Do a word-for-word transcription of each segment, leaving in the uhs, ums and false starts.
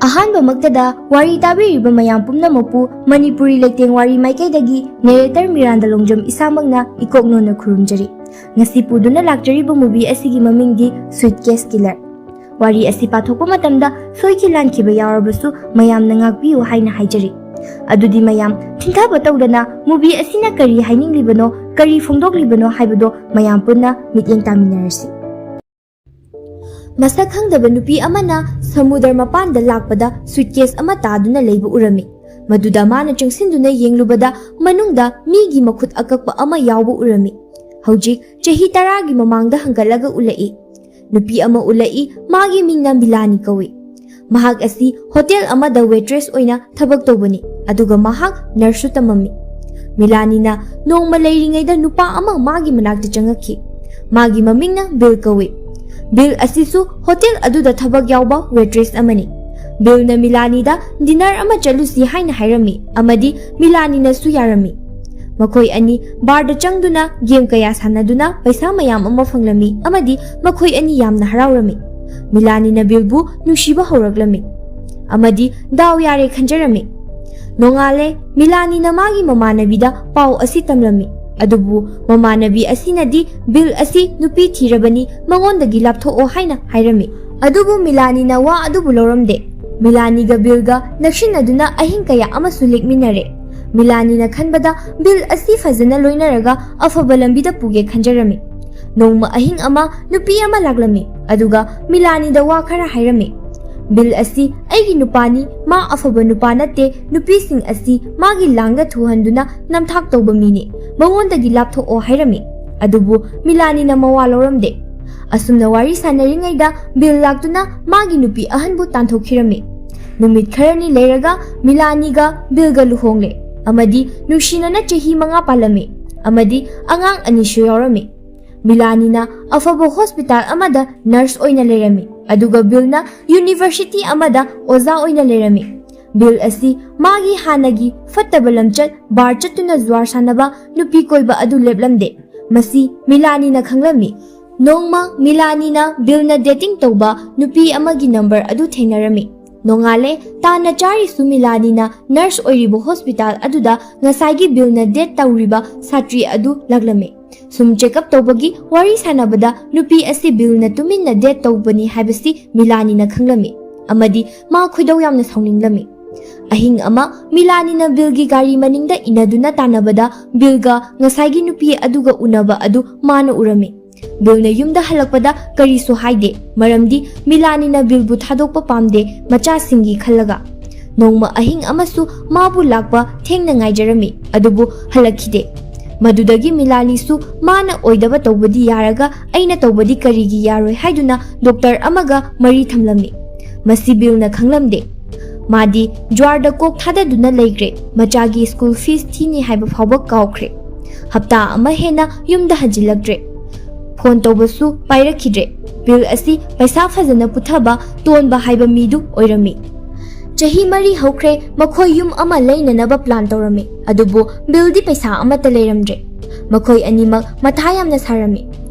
ꯑꯍꯥꯟꯕꯃꯛꯇꯗ ꯋꯥꯔꯤ ꯇꯥꯕꯤꯔꯤꯕ ꯃꯌꯥꯝ ꯄꯨꯝꯅꯃꯛꯄꯨ ꯃꯅꯤꯄꯨꯔꯤ ꯂꯩꯇꯦꯡ ꯋꯥꯔꯤ ꯃꯥꯏꯀꯩꯗꯒꯤ narrator ꯃꯤꯔꯥꯟꯗ ꯂꯣꯡꯖꯝ ꯏꯁꯥꯃꯛꯅ ꯏꯀꯣꯛ ꯅꯣꯟꯅ ꯈꯨꯔꯨꯝꯖꯔꯤ꯫ ꯉꯁꯤ ꯄꯨꯗꯨꯅ ꯂꯥꯛꯆꯔꯤꯕ movie ꯑꯁꯤꯒꯤ ꯃꯃꯤꯡꯗꯤ Suitcase Killer꯫ ꯋꯥꯔꯤ ꯑꯁꯤ ꯄꯥꯊꯣꯛꯄ ꯃꯇꯝꯗ ꯁꯣꯏꯈꯤ ꯂꯥꯟꯈꯤꯕ ꯌꯥꯎꯔꯕꯁꯨ ꯃꯌꯥꯝꯅ ꯉꯥꯛꯄꯤꯌꯨ ꯍꯥꯏꯅ ꯍꯥꯏꯖꯔꯤ꯫ ꯑꯗꯨꯗꯤ ꯃꯌꯥꯝ ꯊꯤꯡꯊꯕ ꯇꯧꯗꯅ movie ꯑꯁꯤꯅ ꯀꯔꯤ ꯍꯥꯏꯅꯤꯡꯂꯤꯕꯅꯣ, ꯀꯔꯤ ꯐꯣꯡꯗꯣꯛꯂꯤꯕꯅꯣ ꯍꯥꯏꯕꯗꯣ ꯃꯌꯥꯝ ꯄꯨꯟꯅ ꯃꯤꯠꯌꯦꯡ ꯇꯥꯃꯤꯟꯅꯔꯁꯤ꯫ ꯃꯁꯛ ꯈꯪꯗꯕ ꯅꯨꯄꯤ ꯑꯃꯅ ꯁꯃꯨꯗ꯭ꯔ ꯃꯄꯥꯟꯗ ꯂꯥꯛꯄꯗ suitcase ꯑꯃ ꯇꯥꯗꯨꯅ ꯂꯩꯕ ꯎꯔꯝꯃꯤ꯫ ꯃꯗꯨꯗ ꯃꯥꯅ ꯆꯪꯁꯤꯟꯗꯨꯅ ꯌꯦꯡꯂꯨꯕꯗ ꯃꯅꯨꯡꯗ ꯃꯤꯒꯤ ꯃꯈꯨꯠ ꯑꯀꯛꯄ ꯑꯃ ꯌꯥꯎꯕ ꯎꯔꯝꯃꯤ꯫ ꯍꯧꯖꯤꯛ ꯆꯍꯤ ꯇꯔꯥꯒꯤ ꯃꯃꯥꯡꯗ ꯍꯟꯒꯠꯂꯒ ꯎꯠꯂꯛꯏ꯫ ꯅꯨꯄꯤ ꯑꯃ ꯎꯠꯂꯛꯏ, ꯃꯥꯒꯤ ꯃꯤꯡꯅ ꯃꯤꯂꯥꯅꯤ ꯀꯧꯏ꯫ ꯃꯍꯥꯛ ꯑꯁꯤ hotel ꯑꯃꯗ waitress ꯑꯣꯏꯅ ꯊꯕꯛ ꯇꯧꯕꯅꯤ, ꯑꯗꯨꯒ ꯃꯍꯥꯛ nurseꯁꯨ ꯇꯝꯃꯝꯃꯤ꯫ ꯃꯤꯂꯥꯅꯤꯅ ꯅꯣꯡꯃ ꯂꯩꯔꯤꯉꯩꯗ ꯅꯨꯄꯥ ꯑꯃ ꯃꯥꯒꯤ ꯃꯅꯥꯛꯇ ꯆꯪꯉꯛꯈꯤ꯫ ꯃꯥꯒꯤ ꯃꯃꯤꯡꯅ ꯕꯤꯜ ꯀꯧꯏ꯫ ꯕꯤꯜ ꯑꯁꯤꯁꯨ hotel ꯑꯗꯨꯗ ꯊꯕꯛ ꯌꯥꯎꯕ waitress ꯑꯃꯅꯤ꯫ ꯕꯤꯜꯅ ꯃꯤꯂꯥꯅꯤꯗ dinner ꯑꯃ ꯆꯠꯂꯨꯁꯤ ꯍꯥꯏꯅ ꯍꯥꯏꯔꯝꯃꯤ, ꯑꯃꯗꯤ ꯃꯤꯂꯥꯅꯤꯅꯁꯨ ꯌꯥꯔꯝꯃꯤ꯫ ꯃꯈꯣꯏ ꯑꯅꯤ barꯗ ꯆꯪꯗꯨꯅ game ꯀꯌꯥ ꯁꯥꯟꯅꯗꯨꯅ ꯄꯩꯁꯥ ꯃꯌꯥꯝ ꯑꯃ ꯐꯪꯂꯝꯃꯤ, ꯑꯃꯗꯤ ꯃꯈꯣꯏ ꯑꯅꯤ ꯌꯥꯝꯅ ꯍꯔꯥꯎꯔꯝꯃꯤ꯫ ꯃꯤꯂꯥꯅꯤꯅ ꯕꯤꯜꯕꯨ ꯅꯨꯡꯁꯤꯕ ꯍꯧꯔꯛꯂꯝꯃꯤ, ꯑꯃꯗꯤ ꯗꯥꯎ ꯌꯥꯔꯦ ꯈꯟꯖꯔꯝꯃꯤ꯫ ꯅꯣꯡꯉꯥꯜꯂꯦ, ꯃꯤꯂꯥꯅꯤꯅ ꯃꯥꯒꯤ ꯃꯃꯥꯟꯅꯕꯤꯗ ꯄꯥꯎ ꯑꯁꯤ ꯇꯝꯂꯝꯃꯤ꯫ ꯑꯗꯨꯕꯨ ꯃꯃꯥꯟꯅꯕꯤ ꯑꯁꯤꯅꯗꯤ ꯕꯤꯜ ꯑꯁꯤ ꯅꯨꯄꯤ ꯊꯤꯔꯕꯅꯤ, ꯃꯉꯣꯟꯗꯒꯤ ꯂꯥꯞꯊꯣꯛꯑꯣ ꯍꯥꯏꯅ ꯍꯥꯏꯔꯝꯃꯤ꯫ ꯑꯗꯨꯕꯨ ꯃꯤꯂꯥꯅꯤꯅ ꯋꯥ ꯑꯗꯨꯕꯨ ꯂꯧꯔꯝꯗꯦ꯫ ꯃꯤꯂꯥꯅꯤꯒ ꯕꯤꯜꯒ ꯅꯛꯁꯤꯟꯅꯗꯨꯅ ꯑꯍꯤꯡ ꯀꯌꯥ ꯑꯃꯁꯨ ꯂꯦꯛꯃꯤꯟꯅꯔꯦ꯫ ꯃꯤꯂꯥꯅꯤꯅ ꯈꯟꯕꯗ ꯕꯤꯜ ꯑꯁꯤ ꯐꯖꯅ ꯂꯣꯏꯅꯔꯒ ꯑꯐꯕ ꯂꯝꯕꯤꯗ ꯄꯨꯒꯦ ꯈꯟꯖꯔꯝꯃꯤ꯫ ꯅꯣꯡꯃ ꯑꯍꯤꯡ ꯑꯃ ꯅꯨꯄꯤ ꯑꯃ ꯂꯥꯛꯂꯝꯃꯤ, ꯑꯗꯨꯒ ꯃꯤꯂꯥꯅꯤꯗ ꯋꯥ ꯈꯔ ꯍꯥꯏꯔꯝꯃꯤ꯫ ꯕꯤꯜ ꯑꯁꯤ ꯑꯩꯒꯤ ꯅꯨꯄꯥꯅꯤ, ꯃꯥ ꯑꯐꯕ ꯅꯨꯄꯥ ꯅꯠꯇꯦ, ꯅꯨꯄꯤꯁꯤꯡ ꯑꯁꯤ ꯃꯥꯒꯤ ꯂꯥꯡꯗ ꯊꯨꯍꯟꯗꯨꯅ ꯅꯝꯊꯥꯛ ꯇꯧꯕ ꯃꯤꯅꯤ, ꯃꯉꯣꯟꯗꯒꯤ ꯂꯥꯞꯊꯣꯛꯑꯣ ꯍꯥꯏꯔꯝꯃꯤ꯫ ꯑꯗꯨꯕꯨ ꯃꯤꯂꯥꯅꯤꯅ ꯃꯋꯥ ꯂꯧꯔꯝꯗꯦ꯫ ꯑꯁꯨꯝꯅ ꯋꯥꯔꯤ ꯁꯥꯟꯅꯔꯤꯉꯩꯗ ꯕꯤꯜ ꯂꯥꯛꯇꯨꯅ ꯃꯥꯒꯤ ꯅꯨꯄꯤ ꯑꯍꯟꯕꯨ ꯇꯥꯟꯊꯣꯛꯈꯤꯔꯝꯃꯤ꯫ ꯅꯨꯃꯤꯠ ꯈꯔꯅꯤ ꯂꯩꯔꯒ ꯃꯤꯂꯥꯅꯤꯒ ꯕꯤꯜꯒ ꯂꯨꯍꯣꯡꯂꯦ, ꯑꯃꯗꯤ ꯅꯨꯡꯁꯤꯅꯅ ꯆꯍꯤ ꯃꯉꯥ ꯄꯥꯜꯂꯝꯃꯤ, ꯑꯃꯗꯤ ꯑꯉꯥꯡ ꯑꯅꯤꯁꯨ ꯌꯥꯎꯔꯝꯃꯤ꯫ ꯃꯤꯂꯥꯅꯤꯅ ꯑꯐꯕ hospital ꯑꯃꯗ nurse ꯑꯣꯏꯅ ꯂꯩꯔꯝꯃꯤ, ꯑꯗꯨꯒ ꯕꯤꯜꯅ university ꯑꯃꯗ ꯑꯣꯖꯥ ꯑꯣꯏꯅ ꯂꯩꯔꯝꯃꯤ꯫ ꯕꯤꯜ ꯑꯁꯤ ꯃꯥꯒꯤ ꯍꯥꯟꯅꯒꯤ ꯐꯠꯇꯕ ꯂꯝꯆꯠ, bar ꯆꯠꯇꯨꯅ ꯖꯨꯋꯥꯔ ꯁꯥꯟꯅꯕ, ꯅꯨꯄꯤ ꯀꯣꯏꯕ ꯑꯗꯨ ꯂꯦꯞꯂꯝꯗꯦ꯫ ꯃꯁꯤ ꯃꯤꯂꯥꯅꯤꯅ ꯈꯪꯂꯝꯃꯤ꯫ ꯅꯣꯡꯃ ꯃꯤꯂꯥꯅꯤꯅ ꯕꯤꯜꯅ dating ꯇꯧꯕ ꯅꯨꯄꯤ ꯑꯃꯒꯤ number ꯑꯗꯨ ꯊꯦꯡꯅꯔꯝꯃꯤ꯫ ꯅꯣꯡꯉꯥꯜꯂꯦ꯫ ꯇꯥꯟꯅ ꯆꯥꯔꯤꯁꯨ ꯃꯤꯂꯥꯅꯤꯅ ꯅꯔꯁ ꯑꯣꯏꯔꯤꯕ ꯍꯣꯁꯄꯤꯇꯥꯜ ꯑꯗꯨꯗ ꯉꯁꯥꯏꯒꯤ ꯕꯤꯜꯅ ꯗꯦꯠ ꯇꯧꯔꯤꯕ ꯁꯥꯇ꯭ꯔꯤ ꯑꯗꯨ ꯂꯥꯛꯂꯝꯃꯤ꯫ ꯁꯨꯝ ꯆꯦꯛꯑꯞ ꯇꯧꯕꯒꯤ ꯋꯥꯔꯤ ꯁꯥꯟꯅꯕꯗ ꯅꯨꯄꯤ ꯑꯁꯤ ꯕꯤꯜꯅ ꯇꯨꯃꯤꯟꯅ ꯗꯦꯠ ꯇꯧꯕꯅꯤ ꯍꯥꯏꯕꯁꯤ ꯃꯤꯂꯥꯅꯤꯅ ꯈꯪꯂꯝꯃꯤ ꯑꯃꯗꯤ ꯃꯥ ꯈꯣꯏꯗꯧ ꯌꯥꯝꯅ ꯁꯥꯎꯅꯤꯡꯂꯝꯃꯤ꯫ ꯑꯍꯤꯡ ꯑꯃ ꯃꯤꯂꯥꯅꯤꯅ ꯕꯤꯜꯒꯤ ꯒꯥꯔꯤ ꯃꯅꯤꯡꯗ ꯏꯟꯅꯗꯨꯅ ꯇꯥꯟꯅꯕꯗ ꯕꯤꯜꯒ ꯉꯁꯥꯏꯒꯤ ꯅꯨꯄꯤ ꯑꯗꯨꯒ ꯎꯅꯕ ꯑꯗꯨ ꯃꯥꯅ ꯎꯔꯝꯃꯤ꯫ ꯕꯤꯜꯅ ꯌꯨꯝꯗ ꯍꯜꯂꯛꯄꯗ ꯀꯔꯤꯁꯨ ꯍꯥꯏꯗꯦ, ꯃꯔꯝꯗꯤ ꯃꯤꯂꯥꯅꯤꯅ ꯕꯤꯜꯕꯨ ꯊꯥꯗꯣꯛꯄ ꯄꯥꯝꯗꯦ, ꯃꯆꯥꯁꯤꯡꯒꯤ ꯈꯜꯂꯒ꯫ ꯅꯣꯡꯃ ꯑꯍꯤꯡ ꯑꯃꯁꯨ ꯃꯥꯕꯨ ꯂꯥꯛꯄ ꯊꯦꯡꯅ ꯉꯥꯏꯖꯔꯝꯃꯤ, ꯑꯗꯨꯕꯨ ꯍꯜꯂꯛꯈꯤꯗꯦ꯫ ꯃꯗꯨꯗꯒꯤ ꯃꯤꯂꯥꯅꯤꯁꯨ ꯃꯥꯅ ꯑꯣꯏꯗꯕ ꯇꯧꯕꯗꯤ ꯌꯥꯔꯒ ꯑꯩꯅ ꯇꯧꯕꯗꯤ ꯀꯔꯤꯒꯤ ꯌꯥꯔꯣꯏ ꯍꯥꯏꯗꯨꯅ ꯗꯣꯛꯇꯔ ꯑꯃꯒ ꯃꯔꯤ ꯊꯝꯂꯝꯃꯤ꯫ ꯃꯁꯤ ꯕꯤꯜꯅ ꯈꯪꯂꯝꯗꯦ꯫ ꯃꯥꯗꯤ ꯖ꯭ꯋꯥꯔꯗ ꯀꯣꯛ ꯊꯥꯗꯗꯨꯅ ꯂꯩꯈ꯭ꯔꯦ, ꯃꯆꯥꯒꯤ ꯁ꯭ꯀꯨꯜ ꯐꯤꯁ ꯊꯤꯅꯤ ꯍꯥꯏꯕ ꯐꯥꯎꯕ ꯀꯥꯎꯈ꯭ꯔꯦ꯫ ꯍꯞꯇꯥ ꯑꯃ ꯍꯦꯟꯅ ꯌꯨꯝꯗ ꯍꯟꯖꯤꯜꯂꯛꯇ꯭ꯔꯦ꯫ ꯐꯣꯟ ꯇꯧꯕꯁꯨ ꯄꯥꯏꯔꯛꯈꯤꯗ꯭ꯔꯦ꯫ ꯕꯤꯜ ꯑꯁꯤ ꯄꯩꯁꯥ ꯐꯖꯅ ꯄꯨꯊꯕ ꯇꯣꯟꯕ ꯍꯥꯏꯕ ꯃꯤꯗꯨ ꯑꯣꯏꯔꯝꯃꯤ꯫ ꯆꯍꯤ ꯃꯔꯤ ꯍꯧꯈ꯭ꯔꯦ, ꯃꯈꯣꯏ ꯌꯨꯝ ꯑꯃ ꯂꯩꯅꯅꯕ ꯄ꯭ꯂꯥꯟ ꯇꯧꯔꯝꯃꯤ, ꯑꯗꯨꯕꯨ ꯕꯤꯜꯗꯤ ꯄꯩꯁꯥ ꯑꯃꯠꯇ ꯂꯩꯔꯝꯗ꯭ꯔꯦ꯫ ꯃꯈꯣꯏ ꯑꯅꯤꯃꯛ ꯃꯊꯥ ꯌꯥꯝꯅ ꯁꯥꯔꯝꯃꯤ꯫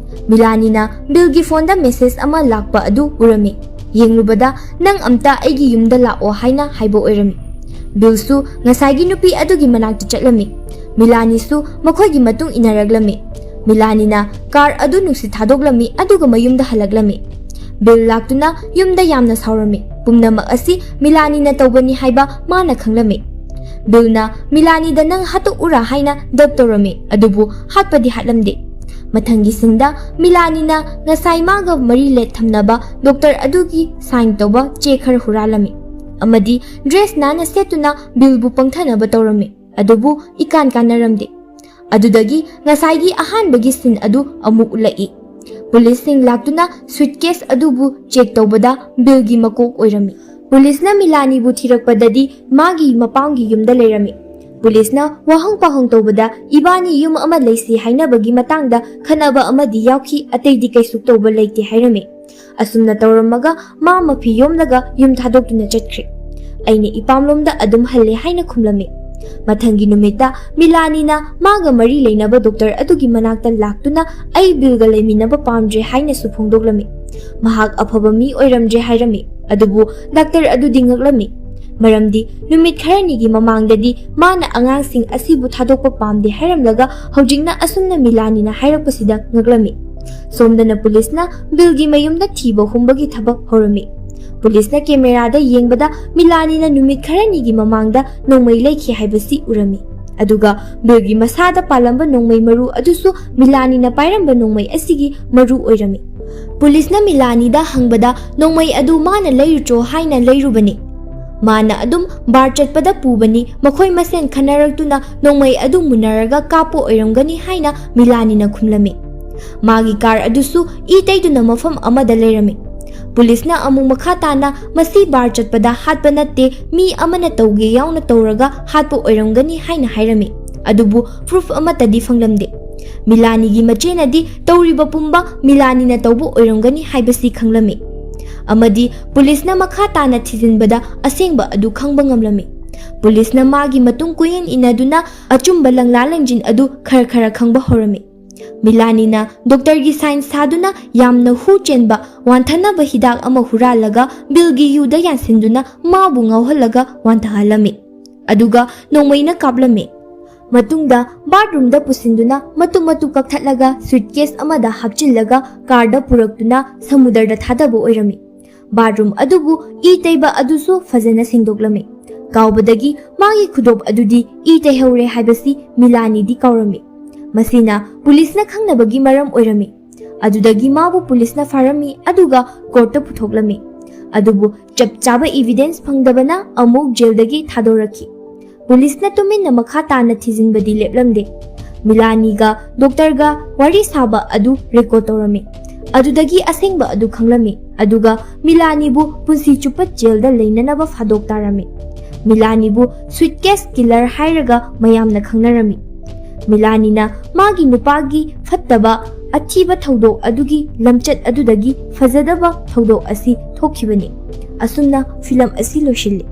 ꯃꯤꯂꯥꯅꯤꯅ ꯕꯤꯜꯒꯤ ꯐꯣꯟꯗ ꯃꯦꯁꯦꯖ ꯑꯃ ꯂꯥꯛꯄ ꯑꯗꯨ ꯎꯔꯝꯃꯤ꯫ ꯌꯦꯡꯂꯨꯕꯗ, "ꯅꯪ ꯑꯝꯇ ꯑꯩꯒꯤ ꯌꯨꯝꯗ ꯂꯥꯛꯑꯣ" ꯍꯥꯏꯅ ꯍꯥꯏꯕ ꯑꯣꯏꯔꯝꯃꯤ꯫ ꯕꯤꯜꯁꯨ ꯉꯁꯥꯏꯒꯤ ꯅꯨꯄꯤ ꯑꯗꯨꯒꯤ ꯃꯅꯥꯛꯇ ꯆꯠꯂꯝꯃꯤ꯫ ꯃꯤꯂꯥꯅꯤꯁꯨ ꯃꯈꯣꯏꯒꯤ ꯃꯇꯨꯡ ꯏꯟꯅꯔꯛꯂꯝꯃꯤ꯫ ꯃꯤꯂꯥꯅꯤꯅ ꯀꯥꯔ ꯑꯗꯨ ꯅꯨꯡꯁꯤꯠ ꯊꯥꯗꯣꯛꯂꯝꯃꯤ, ꯑꯗꯨꯒ ꯃꯌꯨꯝꯗ ꯍꯜꯂꯛꯂꯝꯃꯤ꯫ ꯕꯤꯜ ꯂꯥꯛꯇꯨꯅ ꯌꯨꯝꯗ ꯌꯥꯝꯅ ꯁꯥꯎꯔꯝꯃꯤ꯫ ꯄꯨꯝꯅꯃꯛ ꯑꯁꯤ ꯃꯤꯂꯥꯅꯤꯅ ꯇꯧꯕꯅꯤ ꯍꯥꯏꯕ ꯃꯥꯅ ꯈꯪꯂꯝꯃꯤ꯫ ꯕꯤꯜꯅ ꯃꯤꯂꯥꯅꯤꯗ "ꯅꯪ ꯍꯥꯠꯇꯣꯛꯎꯔꯥ" ꯍꯥꯏꯅ ꯗꯦꯠ ꯇꯧꯔꯝꯃꯤ, ꯑꯗꯨꯕꯨ ꯍꯥꯠꯄꯗꯤ ꯍꯥꯠꯂꯝꯗꯦ꯫ ꯃꯊꯪꯒꯤ ꯁꯤꯟꯗ ꯃꯤꯂꯥꯅꯤꯅ ꯉꯁꯥꯏ ꯃꯥꯒ ꯃꯔꯤ ꯂꯦꯠ ꯊꯝꯅꯕ ꯗꯣꯛꯇꯔ ꯑꯗꯨꯒꯤ ꯁꯥꯏꯟ ꯇꯧꯕ ꯆꯦ ꯈꯔ ꯍꯨꯔꯥꯜꯂꯝꯃꯤ ꯑꯃꯗꯤ ꯗ꯭ꯔꯦꯁ ꯅꯥꯟꯅ ꯁꯦꯠꯇꯨꯅ ꯕꯤꯜꯕꯨ ꯄꯪꯊꯅꯕ ꯇꯧꯔꯝꯃꯤ, ꯑꯗꯨꯕꯨ ꯏꯀꯥꯟ ꯀꯥꯟꯅꯔꯝꯗꯦ꯫ ꯑꯗꯨꯗꯒꯤ ꯉꯁꯥꯏꯒꯤ ꯑꯍꯥꯟꯕꯒꯤ ꯁꯤꯟ ꯑꯗꯨ ꯑꯃꯨꯛ ꯎꯠꯂꯛꯏ꯫ ꯄꯨꯂꯤꯁꯁꯤꯡ ꯂꯥꯛꯇꯨꯅ ꯁꯨꯏꯠꯀꯦꯁ ꯑꯗꯨꯕꯨ ꯆꯦꯛ ꯇꯧꯕꯗ ꯕꯤꯜꯒꯤ ꯃꯀꯣꯛ ꯑꯣꯏꯔꯝꯃꯤ꯫ ꯄꯨꯂꯤꯁꯅ ꯃꯤꯂꯥꯅꯤꯕꯨ ꯊꯤꯔꯛꯄꯗꯗꯤ ꯃꯥꯒꯤ ꯃꯄꯥꯝꯒꯤ ꯌꯨꯝꯗ ꯂꯩꯔꯝꯃꯤ꯫ ꯄꯨꯂꯤꯁꯅ ꯋꯥꯍꯪ ꯄꯥꯎꯍꯪ ꯇꯧꯕꯗ ꯏꯕꯥꯅꯤ ꯌꯨꯝ ꯑꯃ ꯂꯩꯁꯤ ꯍꯥꯏꯅꯕꯒꯤ ꯃꯇꯥꯡꯗ ꯈꯟꯅꯕ ꯑꯃꯗꯤ ꯌꯥꯎꯈꯤ, ꯑꯇꯩꯗꯤ ꯀꯩꯁꯨ ꯇꯧꯕ ꯂꯩꯇꯦ ꯍꯥꯏꯔꯝꯃꯤ꯫ ꯑꯁꯨꯝꯅ ꯇꯧꯔꯝꯃꯒ ꯃꯥ ꯃꯐꯤ ꯌꯣꯝꯂꯒ ꯌꯨꯝ ꯊꯥꯗꯣꯛꯇꯨꯅ ꯆꯠꯈ꯭ꯔꯦ꯫ ꯑꯩꯅ ꯏꯄꯥꯝꯂꯣꯝꯗ ꯑꯗꯨꯝ ꯍꯜꯂꯦ ꯍꯥꯏꯅ ꯈꯨꯝꯂꯝꯃꯤ꯫ ꯃꯊꯪꯒꯤ ꯅꯨꯃꯤꯠꯇ ꯃꯤꯂꯥꯅꯤꯅ ꯃꯥꯒ ꯃꯔꯤ ꯂꯩꯅꯕ ꯗꯣꯛꯇꯔ ꯑꯗꯨꯒꯤ ꯃꯅꯥꯛꯇ ꯂꯥꯛꯇꯨꯅ ꯑꯩ ꯕꯤꯜꯒ ꯂꯩꯃꯤꯟꯅꯕ ꯄꯥꯝꯗ꯭ꯔꯦ ꯍꯥꯏꯅꯁꯨ ꯐꯣꯡꯗꯣꯛꯂꯝꯃꯤ꯫ ꯃꯍꯥꯛ ꯑꯐꯕ ꯃꯤ ꯑꯣꯏꯔꯝꯗ꯭ꯔꯦ ꯍꯥꯏꯔꯝꯃꯤ꯫ ꯑꯗꯨꯕꯨ ꯗꯥꯛꯇꯔ ꯑꯗꯨꯗꯤ ꯉꯛꯂꯝꯃꯤ꯫ ꯃꯔꯝꯗꯤ ꯅꯨꯃꯤꯠ ꯈꯔꯅꯤꯒꯤ ꯃꯃꯥꯡꯗꯗꯤ ꯃꯥꯅ ꯑꯉꯥꯡꯁꯤꯡ ꯑꯁꯤꯕꯨ ꯊꯥꯗꯣꯛꯄ ꯄꯥꯝꯗꯦ ꯍꯥꯏꯔꯝꯂꯒ ꯍꯧꯖꯤꯛꯅ ꯑꯁꯨꯝꯅ ꯃꯤꯂꯥꯅꯤꯅ ꯍꯥꯏꯔꯛꯄꯁꯤꯗ ꯉꯛꯂꯝꯃꯤ꯫ ꯁꯣꯝꯗꯅ ꯄꯨꯂꯤꯁꯅ ꯕꯤꯜꯒꯤ ꯃꯌꯨꯝꯗ ꯊꯤꯕ ꯍꯨꯝꯕꯒꯤ ꯊꯕꯛ ꯍꯧꯔꯝꯃꯤ꯫ ꯄꯨꯂꯤꯁꯅ ꯀꯦꯃꯦꯔꯥꯗ ꯌꯦꯡꯕꯗ ꯃꯤꯂꯥꯅꯤꯅ ꯅꯨꯃꯤꯠ ꯈꯔꯅꯤꯒꯤ ꯃꯃꯥꯡꯗ ꯅꯣꯡꯃꯩ ꯂꯩꯈꯤ ꯍꯥꯏꯕꯁꯤ ꯎꯔꯝꯃꯤ꯫ ꯑꯗꯨꯒ ꯕꯤꯜꯒꯤ ꯃꯁꯥꯗ ꯄꯥꯜꯂꯝꯕ ꯅꯣꯡꯃꯩ ꯃꯔꯨ ꯑꯗꯨꯁꯨ ꯃꯤꯂꯥꯅꯤꯅ ꯄꯥꯏꯔꯝꯕ ꯅꯣꯡꯃꯩ ꯑꯁꯤꯒꯤ ꯃꯔꯨ ꯑꯣꯏꯔꯝꯃꯤ꯫ ꯄꯨꯂꯤꯁꯅ ꯃꯤꯂꯥꯅꯤꯗ ꯍꯪꯕꯗ ꯅꯣꯡꯃꯩ ꯑꯗꯨ ꯃꯥꯅ ꯂꯩꯔꯨꯆꯣ ꯍꯥꯏꯅ ꯂꯩꯔꯨꯕꯅꯤ꯫ ꯃꯥꯅ ꯑꯗꯨꯝ ꯕꯥꯔ ꯆꯠꯄꯗ ꯄꯨꯕꯅꯤ, ꯃꯈꯣꯏ ꯃꯁꯦꯟ ꯈꯟꯅꯔꯛꯇꯨꯅ ꯅꯣꯡꯃꯩ ꯑꯗꯨ ꯃꯨꯟꯅꯔꯒ ꯀꯥꯞꯄ ꯑꯣꯏꯔꯝꯒꯅꯤ ꯍꯥꯏꯅ ꯃꯤꯂꯥꯅꯤꯅ ꯈꯨꯝꯂꯝꯃꯤ꯫ ꯃꯥꯒꯤ ꯀꯥꯔ ꯑꯗꯨꯁꯨ ꯏ ꯇꯩꯗꯨꯅ ꯃꯐꯝ ꯑꯃꯗ ꯂꯩꯔꯝꯃꯤ꯫ ꯄꯨꯂꯤꯁꯅ ꯑꯃꯨꯛ ꯃꯈꯥ ꯇꯥꯅ ꯃꯁꯤ ꯕꯥꯔ ꯆꯠꯄꯗ ꯍꯥꯠꯄ ꯅꯠꯇꯦ, ꯃꯤ ꯑꯃꯅ ꯇꯧꯒꯦ ꯌꯥꯎꯅ ꯇꯧꯔꯒ ꯍꯥꯠꯄ ꯑꯣꯏꯔꯝꯒꯅꯤ ꯍꯥꯏꯅ ꯍꯥꯏꯔꯝꯃꯤ꯫ ꯑꯗꯨꯕꯨ ꯄ꯭ꯔꯨꯐ ꯑꯃꯠꯇꯗꯤ ꯐꯪꯂꯝꯗꯦ꯫ ꯃꯤꯂꯥꯅꯤꯒꯤ ꯃꯆꯦꯅꯗꯤ ꯇꯧꯔꯤꯕ ꯄꯨꯝꯕ ꯃꯤꯂꯥꯅꯤꯅ ꯇꯧꯕ ꯑꯣꯏꯔꯝꯒꯅꯤ ꯍꯥꯏꯕꯁꯤ ꯈꯪꯂꯝꯃꯤ꯫ ꯑꯃꯗꯤ ꯄꯨꯂꯤꯁꯅ ꯃꯈꯥ ꯇꯥꯅ ꯊꯤꯖꯤꯟꯕꯗ ꯑꯁꯦꯡꯕ ꯑꯗꯨ ꯈꯪꯕ ꯉꯝꯂꯝꯃꯤ꯫ ꯄꯨꯂꯤꯁꯅ ꯃꯥꯒꯤ ꯃꯇꯨꯡ ꯀꯣꯏꯌꯦꯟ ꯏꯟꯅꯗꯨꯅ ꯑꯆꯨꯝꯕ ꯂꯪꯂꯥ ꯂꯪꯖꯤꯟ ꯑꯗꯨ ꯈꯔ ꯈꯔ ꯈꯪꯕ ꯍꯧꯔꯝꯃꯤ꯫ ꯃꯤꯂꯥꯅꯤꯅ ꯗꯣꯛꯇꯔꯒꯤ ꯁꯥꯏꯟ ꯁꯥꯗꯨꯅ ꯌꯥꯝꯅ ꯍꯨ ꯆꯦꯟꯕ ꯋꯥꯟꯊꯅꯕ ꯍꯤꯗꯥꯛ ꯑꯃ ꯍꯨꯔꯥꯜꯂꯒ ꯕꯤꯜꯒꯤ ꯌꯨꯗ ꯌꯥꯟꯁꯤꯟꯗꯨꯅ ꯃꯥꯕꯨ ꯉꯥꯎꯍꯜꯂꯒ ꯋꯥꯟꯊꯍꯜꯂꯝꯃꯤ꯫ ꯑꯗꯨꯒ ꯅꯣꯡꯃꯩꯅ ꯀꯥꯞꯂꯝꯃꯤ꯫ ꯃꯇꯨꯡꯗ ꯕꯥꯠꯔꯨꯝꯗ ꯄꯨꯁꯤꯟꯗꯨꯅ ꯃꯇꯨꯝ ꯃꯇꯨꯝ ꯀꯛꯊꯠꯂꯒ ꯁꯨꯏꯠꯀꯦꯁ ꯑꯃꯗ ꯍꯥꯞꯆꯤꯜꯂꯒ ꯀꯥꯔꯗ ꯄꯨꯔꯛꯇꯨꯅ ꯁꯃꯨꯗ꯭ꯔꯗ ꯊꯥꯗꯕ ꯑꯣꯏꯔꯝꯃꯤ꯫ ꯕꯥꯠꯔꯨꯝ ꯑꯗꯨꯕꯨ ꯏ ꯇꯩꯕ ꯑꯗꯨꯁꯨ ꯐꯖꯅ ꯁꯦꯡꯗꯣꯛꯂꯝꯃꯤ꯫ ꯀꯥꯎꯕꯗꯒꯤ ꯃꯥꯒꯤ ꯈꯨꯗꯣꯞ ꯑꯗꯨꯗꯤ ꯏ ꯇꯩꯍꯧꯔꯦ ꯍꯥꯏꯕꯁꯤ ꯃꯤꯂꯥꯅꯤꯗꯤ ꯀꯥꯎꯔꯝꯃꯤ꯫ ꯃꯁꯤꯅ ꯄꯨꯂꯤꯁꯅ ꯈꯪꯅꯕꯒꯤ ꯃꯔꯝ ꯑꯣꯏꯔꯝꯃꯤ꯫ ꯑꯗꯨꯗꯒꯤ ꯃꯥꯕꯨ ꯄꯨꯂꯤꯁꯅ ꯐꯥꯔꯝꯃꯤ, ꯑꯗꯨꯒ ꯀꯣꯔꯠꯇ ꯄꯨꯊꯣꯛꯂꯝꯃꯤ꯫ ꯑꯗꯨꯕꯨ ꯆꯞ ꯆꯥꯕ ꯏꯚꯤꯗꯦꯟꯁ ꯐꯪꯗꯕꯅ ꯑꯃꯨꯛ ꯖꯦꯜꯗꯒꯤ ꯊꯥꯗꯣꯔꯛꯈꯤ꯫ ꯄꯨꯂꯤꯁꯅ ꯇꯨꯃꯤꯟꯅ ꯃꯈꯥ ꯇꯥꯅ ꯊꯤꯖꯤꯟꯕꯗꯤ ꯂꯦꯞꯂꯝꯗꯦ꯫ ꯃꯤꯂꯥꯅꯤꯒ ꯗꯣꯛꯇꯔꯒ ꯋꯥꯔꯤ ꯁꯥꯕ ꯑꯗꯨ ꯔꯦꯀꯣꯔꯗ ꯇꯧꯔꯝꯃꯤ꯫ ꯑꯗꯨꯗꯒꯤ ꯑꯁꯦꯡꯕ ꯑꯗꯨ ꯈꯪꯂꯝꯃꯤ꯫ ꯑꯗꯨꯒ ꯃꯤꯂꯥꯅꯤꯕꯨ ꯄꯨꯟꯁꯤ ꯆꯨꯞꯄ ꯖꯦꯜꯗ ꯂꯩꯅꯅꯕ ꯐꯥꯗꯣꯛ ꯇꯥꯔꯝꯃꯤ꯫ ꯃꯤꯂꯥꯅꯤꯕꯨ ꯁꯨꯏꯠꯀꯦꯁ ꯀꯤꯂꯔ ꯍꯥꯏꯔꯒ ꯃꯌꯥꯝꯅ ꯈꯪꯅꯔꯝꯃꯤ꯫ ꯃꯤꯂꯥꯅꯤꯅ ꯃꯥꯒꯤ ꯅꯨꯄꯥꯒꯤ ꯐꯠꯇꯕ ꯑꯊꯤꯕ ꯊꯧꯗꯣꯛ ꯑꯗꯨꯒꯤ ꯂꯝꯆꯠ ꯑꯗꯨꯗꯒꯤ ꯐꯖꯗꯕ ꯊꯧꯗꯣꯛ ꯑꯁꯤ ꯊꯣꯛꯈꯤꯕꯅꯤ꯫ ꯑꯁꯨꯝꯅ ꯐꯤꯂꯝ ꯑꯁꯤ ꯂꯣꯏꯁꯤꯜꯂꯤ꯫